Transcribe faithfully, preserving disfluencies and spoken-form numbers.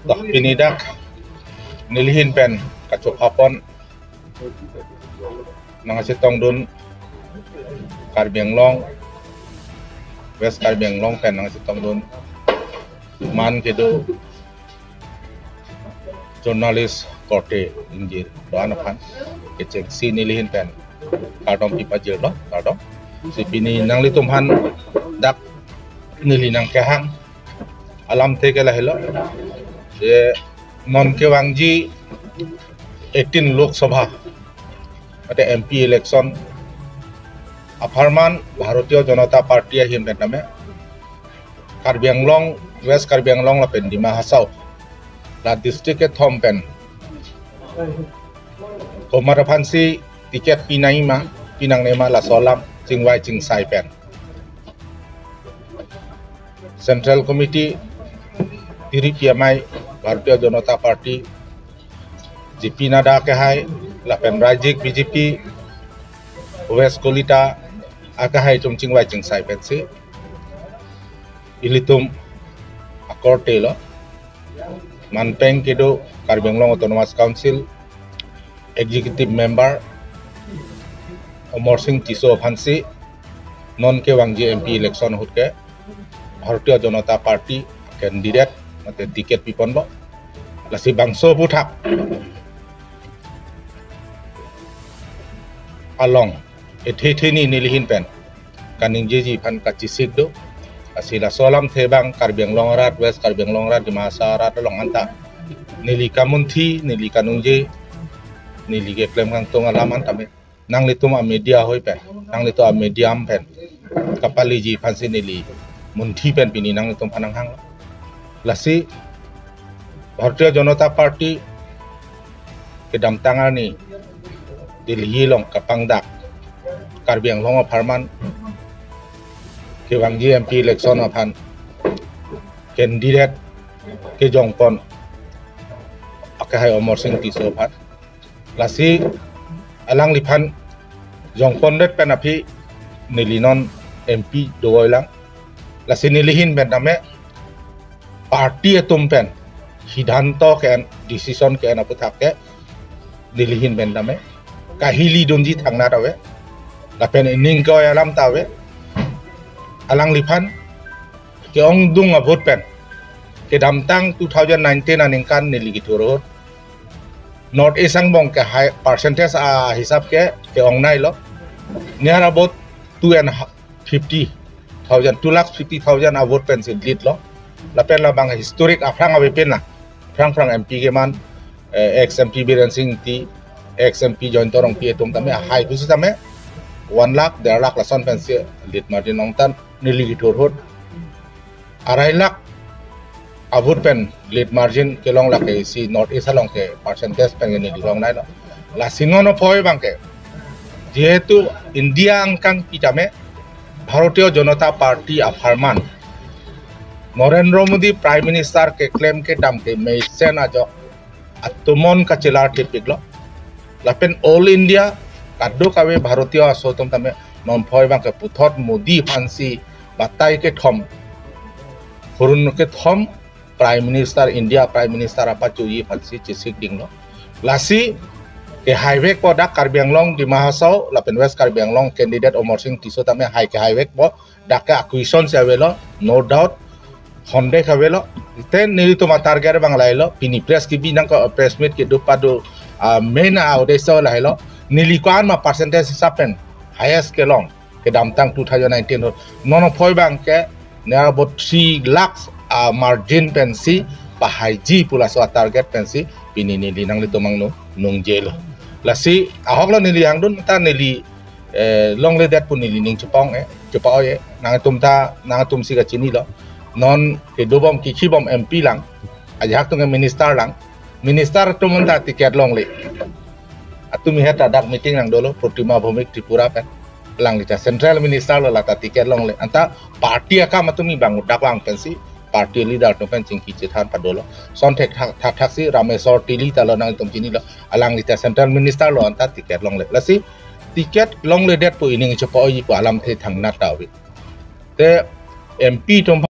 Dak pini dak nelihin pen kachophapon nangchetongdun Karbi Anglong, West Karbi Anglong pen nangchetongdun man kedo journalist korte ingjir do-an aphan kechengsi nelihin pen kardom pipajirlo, kardom. Si pini nanglitum aphan dak neli nangkehang alamthe ke lahelo. Je non kevangji eighteen Lok Sabha mate M P election apharman Bharatiya Janata Party ahin pen tame Karbi Anglong, West Karbi Anglong lapen Dima Hasao la district kethom pen komat aphansi ticket pinangji ma, pinangne ma laso alam chingvai chingsai pen Central Committee, tiri P M I, Bharatiya Janata Party, J P Nadda akehai, lapen Rajyik B J P, West Kolita akehai atum chingvai chingsai pensi ilitum akorte lo. Manpeng kedo Karbi Anglong Autonomous Council Executive Member Amarsing Tisso aphansi non kevangji M P election ahut ke Bharatiya Janata Party candidate mate ticket piponlo. Lasi bangso aphuthak along ethe theni nelihin pen kaningjeji aphan kachesik do. Lasi laso alamthe abang Karbi Anglong arat, West Karbi Anglong arat, Dima Hasao arat along anta neli kamunthi, neli kaningje, neli keklem kangtung alam anta me nanglitum a media ahoi pen, nanglitum a medium pen kapaleji aphansi neli munthi pen pini nanglitum aphan nanghang. Lasi Bharatiya Janata Party kedamtang arni Delhi along kapangdak Karbi Anglong apharman kevangji M P election aphan candidate kejongpon akehai Amarsing Tisso aphan. Lasi alangliphan jongpondet pen aphi neli non M P dovoi lang. Lasi nelihin pen tame party atum pen sidhanto ke-en, decision ke-en aphuthak ke nelihin pen tame kahilidunji thangnat ave. Lapen ining ke-oi alam ta ave. Alangliphan ke-ongdung a-vote pen kedamtang two thousand nineteen aningkan neli kethur ahut North East angbong ke high percentage ahisap ke ke-ongnailo. Near about two and fifty thousand, two lakh fifty thousand a-vote pensi lead lo. Lapen labang historic aphrang avepin na. Phrang phrang M P keman, eh, ex M P Biren Singh Ingti, ex M P Jayanta Rongpi atum tame high pusi tame one lakh, der lakh lason pensi lead margin ongtan neli kethur ahut arai lakh a-vote pen lead margin kelong lake isi North East along ke percentage pen ke neli longnailo. Lasi non aphoi abang ke, jehetu India angkang pi tame Bharatiya Janata Party apharman Narendra Modi Prime Minister keklem kedam ke mesen ajok atomon kachelar thepiklo. Lapen all India kadokave Bharatiya aso atum tame non aphoi abang ke puthot Modi aphansi batai kethom, hurun kethom Prime Minister, India Prime Minister apachoji aphansi chesik dinglo. Lasi kehaivekpo dak Karbi Anglong, Dima Hasao lapen West Karbi Anglong candidate Amarsing Tisso tame hai kehaivekpo. Dak ke a-question si avelo, no doubt, hondek avelo. Ten nelitum a-target abang lahelo, pini press kebi nangkok, press meet kedo pado, ah, main a-uddesho lahelo. Neli ko-an ma percentage hisap pen highest kelong kedamtang two thousand nineteen ahut. Non aphoi abang ke near about three lakhs a-margin pensi pahaiji pu laso a-target pensi pini neli nanglitum angno nungjelo. Lasi ahoklo neli hangdun ta neli eh, longledet pu neli ning chepa-ong-e, chepa-oi-e, nangtum ta, nangtumsi kachinilo. Non kedobom kikhibom M P lang, ajahak atum ke minister lang, minister atum anta ticket longle. Atumi het ladak meeting nangdolo, Protima Bhoumik Tripura pen. Alangli ta central minister lo, lata ticket longle. Anta party akam atumi bang dak vang pensi, party leader atum pen chingki chethan padolo. Son thek thak, thak thaksi Rameswar Teili ta lo nangtum chinilo. Alangli ta central minister lo anta ticket longle. Lasi ticket longledet pu ining chepa-oi pu alamthe thangnat ta ave. te M P atum